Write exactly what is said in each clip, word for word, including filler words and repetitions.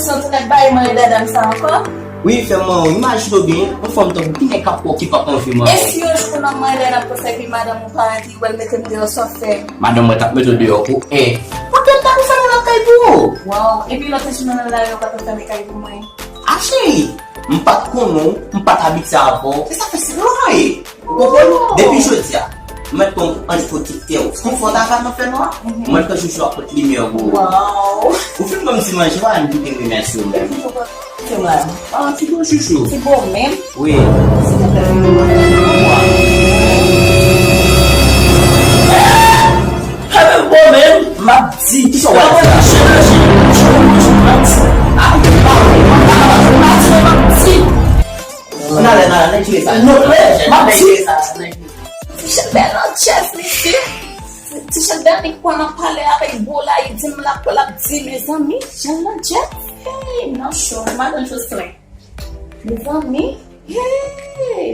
Santi nèg bay mwen dada m sa ankò. Wi, fè mwen imajine w byen, yon fanm tankou ki nèg k ap okipe ak yon vi manman. Èske yon jou pou nan mwen lè n ap sèvi madanm ou pa rete, ou wè l mete m deyò, sa w fè? Madanm mwen t ap mete w deyò pou en. Poutèt ta pou fè nan lakay pou ou. Waw, epi lòt jou nan lari ou pa t ap fè lakay pou mwen. A cheri, m pa t konnen w, m pa t abitye avè w. E sa fè se lwa ye. Ou konprann? Depi jodi a, mwen pran antiprotektè w. Konfòtaval nan fè nwa, mwen pran chouchou ak kot limyè pou ou. Waw. Ou fin ban m ti manje, pa m kite remèsye w menm. Se mwen. Ah, ti bon chouchou. Ti bon menm. Wi. Bon menm, m ap di. Kisa w ap di la? Chirurgie, chirurgie, m ap di. Ah, m ap di, m ap di. N ale, n ale, n ale tire sa. Non, men, m ap di. Ti Chelbè nan chèz, mesye. Ti Chelbè annik kwè m ap pale avèk bro la, li di m l ap, l ap di, mezanmi, Jan nan chèz. Hey, non, cho, madan Jocelyn. Mezanmi, hey.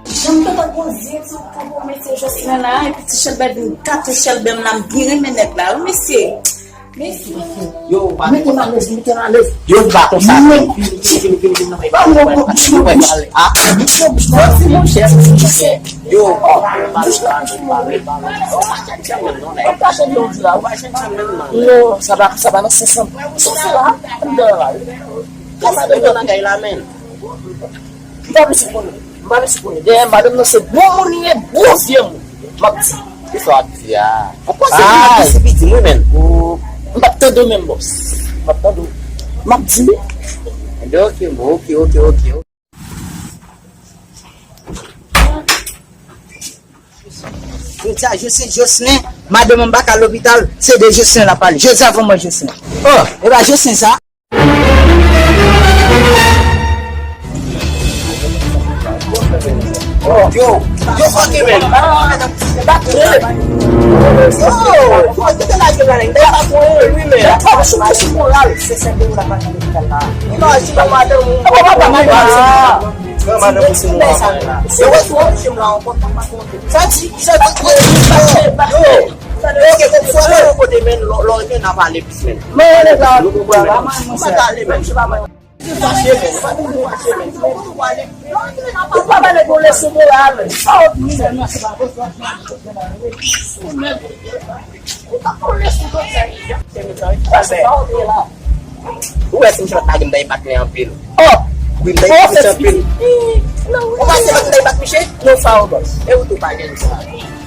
Jan m gentan poze sou pou, pou mesye Jocelyn la, epi Ti Chelbè vin gate Chelbè m la, m byen renmen nèg la, wi, mesye. Yo, mete m alèz, mete m alèz. Yo, pa konsa. Vini, vini, vini, vini, vini, vini. Ah, bouch mwen, bouch mwen. Fò ti monchè, monchè. Yo, bouch mwen, bouch mwen. Non, sa pa, sa pa nan sans lan. Sans lan, ann nan la. Kasa de nan kay la, men. M pa bezwen konnen. M pa bezwen konnen. Dèyè madanm nan se bon moun li ye, bon vye moun. M ap di. Kisa w ap di a? Ou panse ke m ap disipidi mwen menm? M p ap tande w menm, bòs. M p ap tande w. M ap di wi. Ebyen, ok, bon, ok, ok, ok, ok. Jodi a, Jocelyn, Jocelyn, madanm anba ka lopital, se de Jocelyn l ap pale. Jodi a, van mwen Jocelyn. Oh, e pa Jocelyn sa? Yo, yo, fuck it, man. Yo, yo, kite la gueule la, nèg. Yo, sou, sou moral. Se sèl de ou la pa nan lopital la. Imajine madanm ou. Papa, papa, papa. Yo, madanm ou sou moral. Yo, wè, sou jim la ankò. Sa di, sa di, yo, yo, ok, kòm fwa mwen yon kote, men lò, lò, men n a pale plis, men. Men, nèg la, nou konprann, men. Mwen ta ale, men. Fache, men. Pa toujou fache, men. Ou pa pale pou leson moral, men. Sa w di, men. Ou pa pale pou leson moral. Ou wè si m chante lage m ta e bat men anpil. Oh! Wi, m ta e bat men anpil. Ou panse m ta e bat misye? Non, sa w bòs. E ou tou pa gen sa.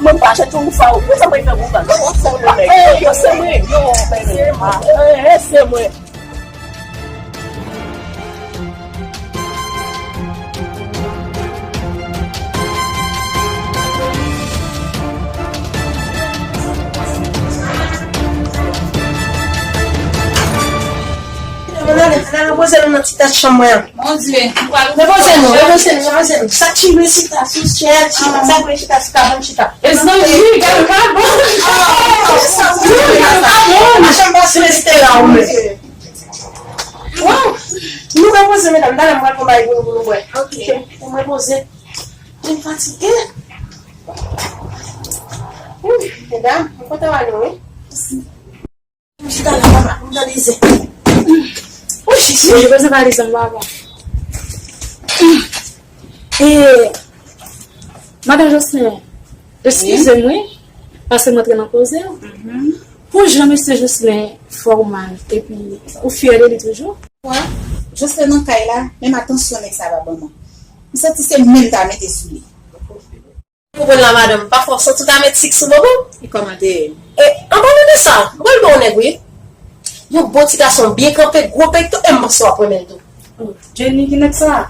Mwen pa chèche ou sa ou. Mwen sa mwen fè pou sa. Non, w ap fè yon nèg. Eh, yo, se mwen. Yo, se mwen. Eh, eh, se mwen. Repoze nou nan ti tèt chanm mwen an. Mon Dieu, nou pral. Repoze nou, repoze nou, repoze nou. Sa k chire chita sou chè, chita, sa k vle chita sou kabann, chita. Mezanmi, gade kabann. Gade kabann. Machann pase rete la, ou menm. Waw! Nou repoze, medam. Talè m pral pran bagay pou nou, pou nou bwè. Ok. Mwen repoze. Mwen fatige. Wi, medam, mwen kontan wè nou, wi. Mwen chita la, papa, mwen tande zen. Wi, Jezi. Mwen repoze valiz la, papa. E, madan Jocelyn, eskize m, wi, paske m antre nan koze w. Pou jan mesye Jocelyn fè w mal, epi ou fyè de li toujou? Wi, Jocelyn nan kay la, menm atansyon nèg sa pa ban mwen. M santi se men m ta mete sou li. Ou konprann la, madanm, pafwa w santi w ta met sik sou bobo. E kòman te ye? E, an palan de sa, mwen pral ba w nèg, wi. Yon bon ti gason, byen kanpe, gwo pekto, e m panse w ap renmen l tou. Oh, Jenny, ki nèg sa?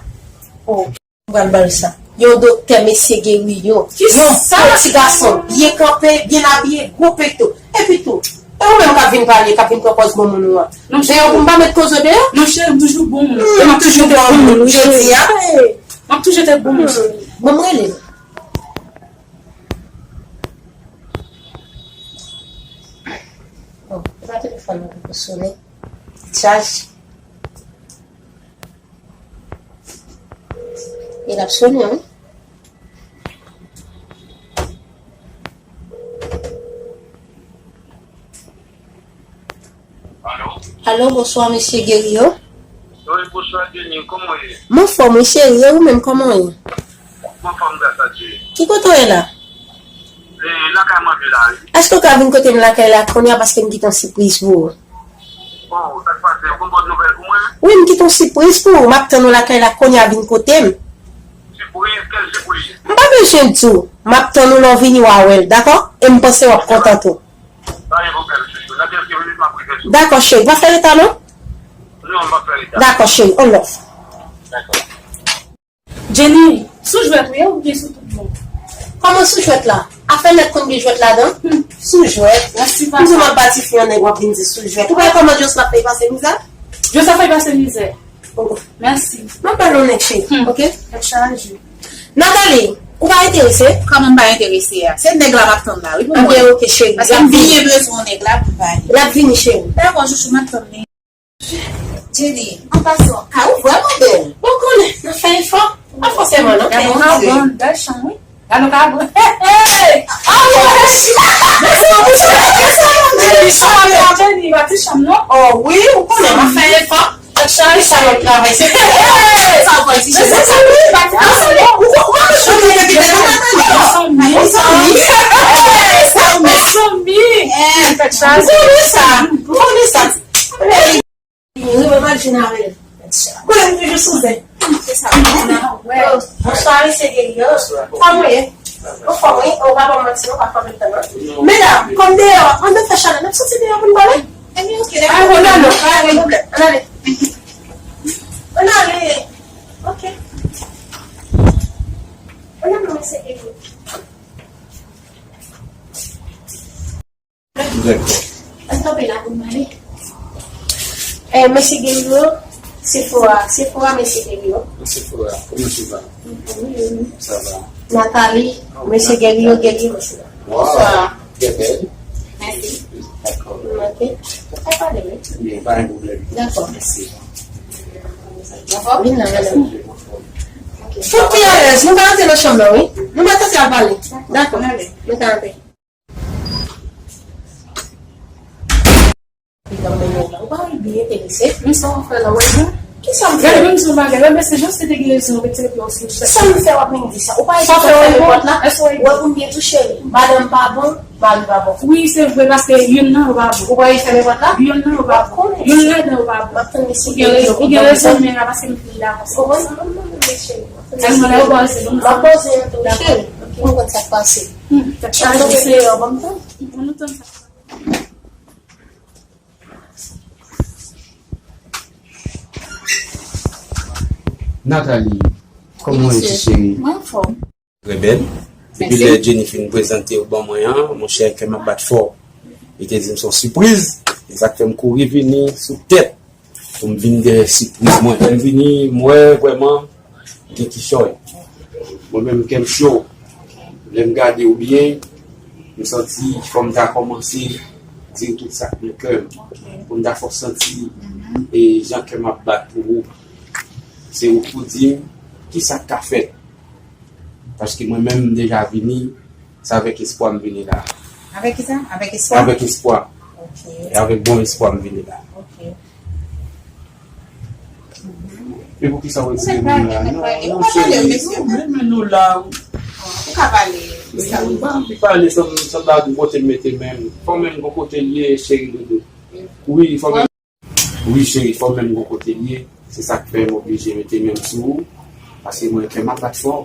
Oh. M pral ba l sa. Yon doktè, mesye Guerillon. Yon bon ti gason, byen kanpe, byen abiye, gwo pekto. Epi tou, e ou menm k ap vin pale, k ap vin pran pòz bon moun ou an. Deyò pou m pa met koze w deyò? Non, cheri, m toujou bon moun. E m ap toujou te bon moun, wi, cheri. M ap toujou te bon moun, cheri. Ban m rele l. Oh, e pa telefòn nan ki pou sonnen. Chaj. E l ap sonnen, wi. Alo, bonswa, mesye Guerillon. Bonswa Jenny, kòman w ye? M anfòm wi cheri, e ou menm kòman w ye? M anfòm gras a Dye. Ki kote w ye la? E lakay mwen vye la wi. Èske w ka vin kote m lakay la kounye a paske m gen yon sipriz pou ou? Oh, sa k pase? Ou gon bòn nouvèl pou mwen? Wi, m gen yon sipriz pou ou. M ap tann ou lakay la kounye a, vin kote m. Sipriz? Kèl sipriz? M pa bezwen di w. M ap tann ou lè w vini w a wè l, dakò? E m panse w ap kontan tou. Pa gen pwoblèm, chouchou. Nan kèlke minit, m ap rive sou ou. Dakò, cheri. Pa fè reta, non? Non, m pa fè reta. Dakò, cheri. On love. Dakò. Jenny, sou jwèt ou ye oubyen sou tout bon? Kòman sou jwèt la? Afè nèg konn gen jwèt ladan. Hmm. Sou jwèt. Mèsi, papa. M di w m ap bati fi yon nèg, w ap vin di sou jwèt. Ou wè kòman Djos la fè pase mizè? Djos la fè pase mizè. Oh. Mèsi. M ap pale yon nèg cheri, hmm, oke? Tèt chaje. Nathalie, ou pa enterese? Kòman m pa enterese a? Se nèg la m ap tann la, wi, pou mwen. Anben, oke, cheri. Paske m byen bezwen nèg la pou m pale. L ap vini, cheri. Dakò, chouchou, m ap tann li. Jenny, an pasan, kay ou vrèman bèl. Ou konnen, n ap fè efò. Pa fòseman, non. Gade yon kabòn, bèl chanm, wi. Gade yon kabòn. Hey, hey! Ah, wi! Jenny, pa ti chanm, non? Oh, wi, ou konnen, n ap fè efò. Tèt chaje, sa yon travay, se. Hey! Sa w pral ti cheri. Ou, ou, ou, ou, Zanmi. Zanmi. Tèt chaje. Ou konnen sa. Ou konnen sa. Li rive mal vin avè l. Konnen m toujou sou zen. Se sa. Bonswa, mesye Guerrier. Kòman w ye? Ou fò, wi. Ou pa ban m manti, non, pa fò menm tan, non. Medam, kòm deyò, ann fè chalè, n ap soti deyò pou n pale. Ebyen, oke, dakò. Ann ale, ann ale. Ann ale. Ann ale. Oke. Ann ale, mesye Guerrier. Dakò. Ann kanpe la pou n ale. Eh, mesye Guerrier, Sephora, Sephora, mesye Guerrier. Sephora, comment tu vas? Ça va? Nathalie, mesye Guerrier, Guerrier, mesye. Wow. Bonsoir. Très belle. Merci. D'accord. Ok. Ou ka pale, wi. Bien, pas un problème. D'accord. Merci. Anfòm? Vin la, vin la. Ok. Fout pi alèz, nou ka antre nan chanm nan, wi. Nou mèt antre al pale. Dakò. Nou ka antre. Ou pa wè l byen enterese. Men sa w ap fè la, w ap bon. Kisa m fè? Gade, menm si w bagay, wè, mesye Jose te gen rezon, retire pye w sou chèz. Sa m fè w ap vin di sa? Ou pa wè ki sa w fè nenpòt la? Wè pou m byen touche l. Madanm pa bon, mari pa bon. Wi, se vre, paske youn nan yo pa bon. Ou pa wè ki fè nenpòt la? Youn nan yo pa bon. Youn ladan yo pa bon. M ap tann mesye. Ou gen rezon, ou gen rezon, men la, paske m fin dakò. Ou konprann? M ap tann mesye. M ap poze yon tou, cheri. Pou m konn sa k pase. Hmm, tèt chaje. Ann tann sa. Nathalie, kòman w ye, ti cheri? Mwen anfòm. Trè bèl. Depi lè Jenny fin prezante w ban mwen an, monchè, kè m ap bat fò. Li te di m se yon sipriz. E sa k fè m kouri vini sou tèt pou m vin dèyè sipriz mwen. Lè m vini, m wè vrèman gen kichòy. Mwen menm, kè m cho. Lè m gade w byen, m santi fò m ta kòmanse di w tout sa k nan kè m. Pou m ta fè w santi, e, jan kè m ap bat pou ou. Se ou k pou di m kisa k ka fèt. Paske mwen menm, m deja vini, se avèk espwa m vini la. Avèk kisa? Avèk espwa? Avèk espwa. Ok. E avèk bon espwa m vini la. Ok. E poukisa w retire moun la? Non, non, cheri, non, men nou la. Ou ka pale. Ou pa anvi pale san, san bagay kote m mete men m. Fò men m gon kote l ye, cheri doudou. Wi, fò men. Wi, cheri, fò men m gon kote l ye. Se sa k fè m oblije mete men m sou ou. Paske mwen, kè m ap bat fò.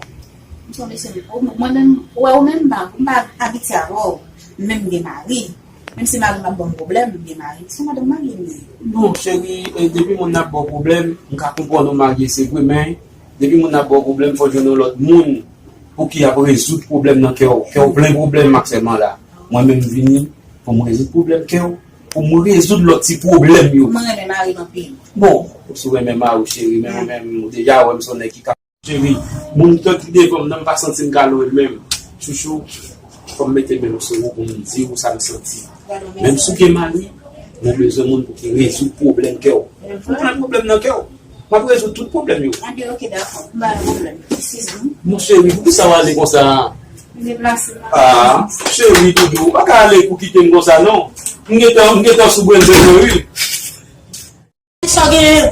Mwen menm, ou wè, ou menm, m pa, m pa abitye avè w. Mwen menm, m gen mari. Menm si mari m ap ban m pwoblèm, m gen mari. Se madanm mari m ye. Non, cheri, e, depi moun nan ap ba w pwoblèm, m ka konprann ou marye, se vre, men depi moun nan ap ba w pwoblèm, fò w jwenn yon lòt moun pou ki ap rezoud pwoblèm nan kè w. Kè w plen pwoblèm aktyèlman la. Mwen menm, m vini pou m rezoud pwoblèm kè w, pou m rezoud lòt ti pwoblèm yo. Mwen renmen mari m anpil. Bon, si w renmen mari w, cheri, men mwen menm, ou deja wè m se yon nèg ki ka Cheri, moun tan ki devan m nan, m pa santi m ka lwen l menm. Chouchou, fò m mete men m sou ou pou m di ou sa m santi. Menm si w gen mari, mwen bezwen moun pou ki rezoud pwoblèm kè w. Ou pran pwoblèm nan kè w. M ap rezoud tout pwoblèm yo. Anben, ok, dakò. M pa gen pwoblèm. Excuse me. Mon cheri, poukisa w ale konsa? M deplase, m pa. Ah, cheri, doudou, ou pa ka ale pou kite m konsa, non. M gentan, m gentan sou brenn mwen, wi. Sa w genyen?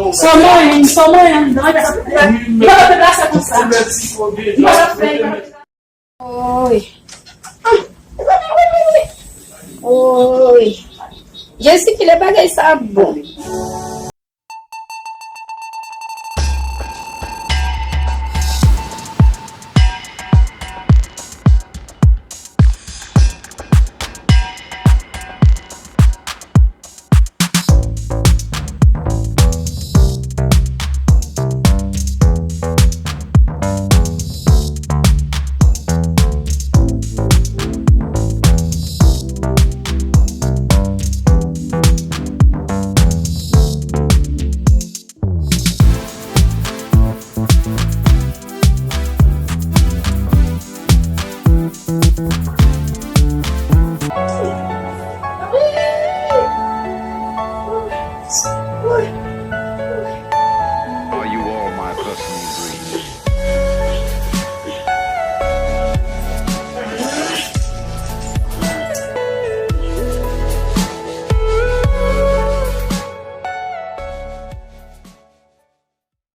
San mwayen, san mwayen, li pa ta deplase konsa. Li pa ta fè, li pa ta. Oy. Ah, mezanmi, mezanmi, mezanmi. Oy. Jezi, ki lè bagay sa ap bon.